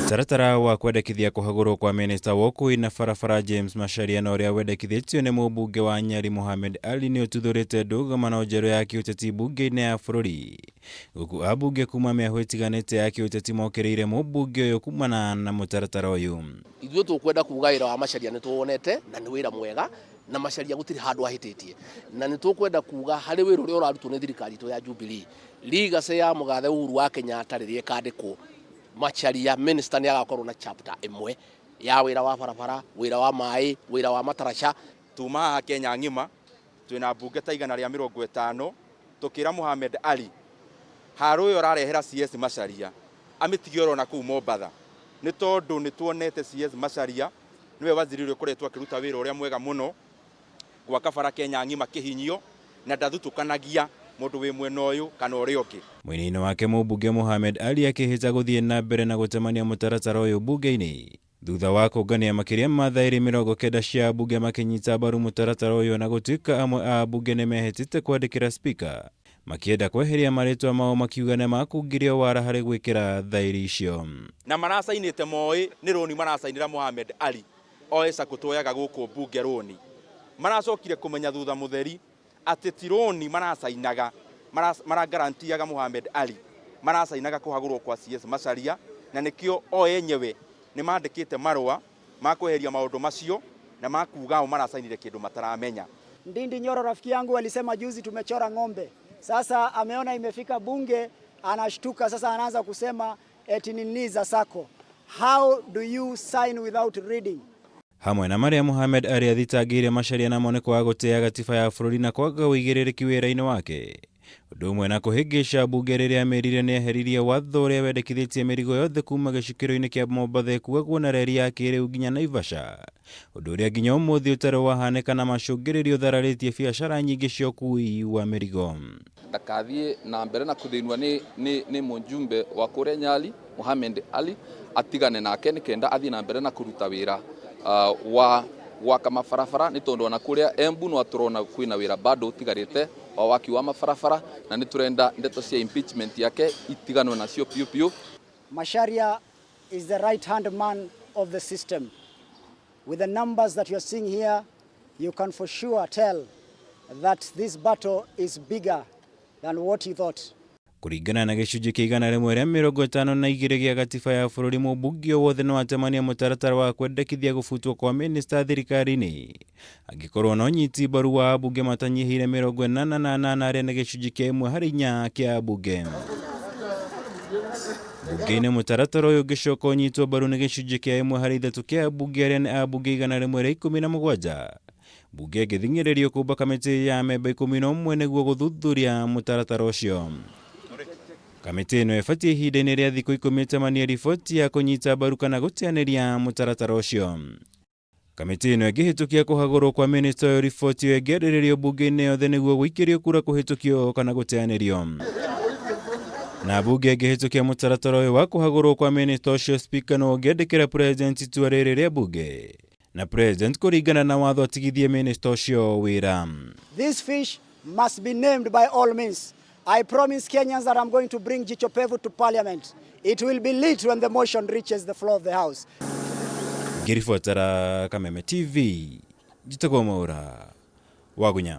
Mũtaratara wa kwendekithia kũhagũrwo kwa minista wa ũkui na barabara James Macharia na ũrĩa wendekithĩtio nĩ mũmbunge wa Nyali Mohamed Ali nĩ ũtuthũrĩte ndũgamano njerũ ya kĩũteti mbunge-inĩ ya bũrũri, gũkũ ambunge kuma mĩahũ ĩtiganĩte ya kĩũteti mokĩrĩire mũmbunge ũyũ kumana na mũtaratara ũyũ. Ithuĩ tũkwenda kuga wĩra wa Macharia nĩ tũwonete na nĩ wĩra mwega, na Macharia gũtirĩ handũ ahĩtĩtie, na nĩ tũkwenda kuga harĩ wĩra ũrĩa ũrarutwo nĩ thirikari itũ ya Jubilee, legacy ya mũgathe Uhuru wa Kenyatta rĩrĩa ĩkandĩkwo, Macharia minister nĩ agakorwo na chapter ĩmwe ya wĩra wa barabara, wĩra wa maĩ, wĩra wa mataraca. Tuma haha Kenya ng'ima twĩna mbunge ta 150, tũkĩra Mohamed Ali haro ĩyo ũrarehera CS Macharia amĩtige oro na kũu Mombatha, nĩ tondũ nĩ tuonete CS Macharia nĩwe waziri ũrĩa ũkoretwo akĩruta wĩra ũrĩa mwega mũno gwaka bara Kenya ng'ima kĩhinyio, na ndathutũkanagia mũndũ wĩ mwena ũyũ kana ũrĩa ũngĩ. Mwena-inĩ wake mũmbunge Mohamed Ali akĩhĩta gũthiĩ na mbere na gũtemania mũtaratara ũyũ mbunge-inĩ thutha wa kũngania makĩria ma thaĩri 90 cia ambunge makĩnyita mbaru mũtaratara ũyũ, na gũtuĩka amwe a ambunge nĩ mehĩtĩte kwandĩkĩra spika makĩenda kweheria marĩtwa mao makiuga nĩ makungirio wara harĩ gwĩkĩra thaĩri icio. Na maracainĩte moĩ nĩ rũni maracainĩra Mohamed Ali oe cakũ tuoyaga gũkũ mbunge rũni, maracokire kũmenya thutha mũtheri atĩ ti rũni maracainaga, maragarantiaga Mohamed Ali, maracainaga kũhagũrwo kwa CS Macharia, na nĩkĩo o enyewe nĩ mandĩkĩte marũa ma kweheria maũndũ macio na makuga o maracainire kĩndũ mataramenya. Ndindi Nyoro rafiki yangu alisema juzi tumechora ng'ombe. Sasa ameona imefika bunge, anashtuka sasa, anaanza kusema eti nini za sacco. How do you sign without reading? Hamwe na marĩa Mohamed Ali athitangĩire Macharia namo nĩ kwaga gũtĩĩa gatiba ya bũrũri na kwaga ũigĩrĩrĩki wĩra-inĩ wake, ũndũ ũmwe na kũhĩngĩca mbunge rĩrĩa amerire nĩ eheririe watho ũrĩa wendekithĩtie mĩrigo yothe kuma gĩcukĩro-inĩ kĩa Mombatha ĩkuagwo na reri ya kĩrĩu nginya Naivasha, ũndũ ũrĩa nginya ũmũthĩ ũtarĩ wahanĩka na macũngĩrĩrio ũthararĩtie biacara nyingĩ cia ũkui wa mĩrigo. Ndakathiĩ na mbere na kũthĩnua nĩ mũjumbe wa kũrĩa Nyali Mohamed Ali, atigane nake nĩ kenda athiĩ na mbere na kũruta wĩra wa gwaka mabarabara, nĩ tondũ ona kũrĩa Embu no tũrona kwĩna wĩra bado ũtigarĩte wa waki wa mabarabara, na nĩ tũrenda ndeto cia impeachment yake itiganwe nacio piũ piũ. Macharia is the right hand man of the system. With the numbers that you're seeing here, you can for sure tell that this battle is bigger than what you thought. Kũringana na gĩcunjĩ kĩa 152 gĩa gatiba ya bũrũri, mũmbunge o wothe no atemanie mũtaratara wa kwendekithia gũbutwo kwa minista thirikari-inĩ angĩkorwo no nyiti mbaru wa ambunge matanyihĩire 88 arĩa nĩ gĩcunjĩ kĩa ĩmwe harĩ inya kĩa ambunge mbunge-inĩ. Mũtaratara ũyũ ũngĩcoka ũnyitwo mbaru nĩ gĩcunjĩ kĩa ĩmwe harĩ ithatũ kĩa ambunge arĩa nĩ ambunge 117, mbunge ĩngĩthing'ĩrĩrio kũmba kamĩtĩ ya memba 11 nĩguo gũthuthuria mũtaratara ũcio. Kamĩtĩ ĩno ĩbatiĩ ihinda-inĩ rĩa thikũ 10 ĩtemanie riboti ya kũnyita mbaru kana gũteanĩria mũtaratara ũcio. Kamĩtĩ ĩno ĩngĩhĩtũkia kũhagũrwo kwa minista ũyũ, riboti ĩyo ĩngĩarĩrĩrio mbunge-inĩ yothe nĩguo gũikĩrio kura kũhĩtũkio kana gũteanĩrio. Na mbunge ĩngĩhĩtũkia mũtaratara ũyũ wa kũhagũrwo kwa minista ũcio, spika no ũngĩandĩkĩra president itua rĩrĩ rĩa mbunge na president kũringana na watho atigithie minista ũcio wĩra. This fish must be named by all means. I promise Kenyans that I'm going to bring Jicho Pevu to parliament. It will be lit when the motion reaches the floor of the house. Ngĩribotera Kameme TV, njĩtagwo Mwaura Wagunya.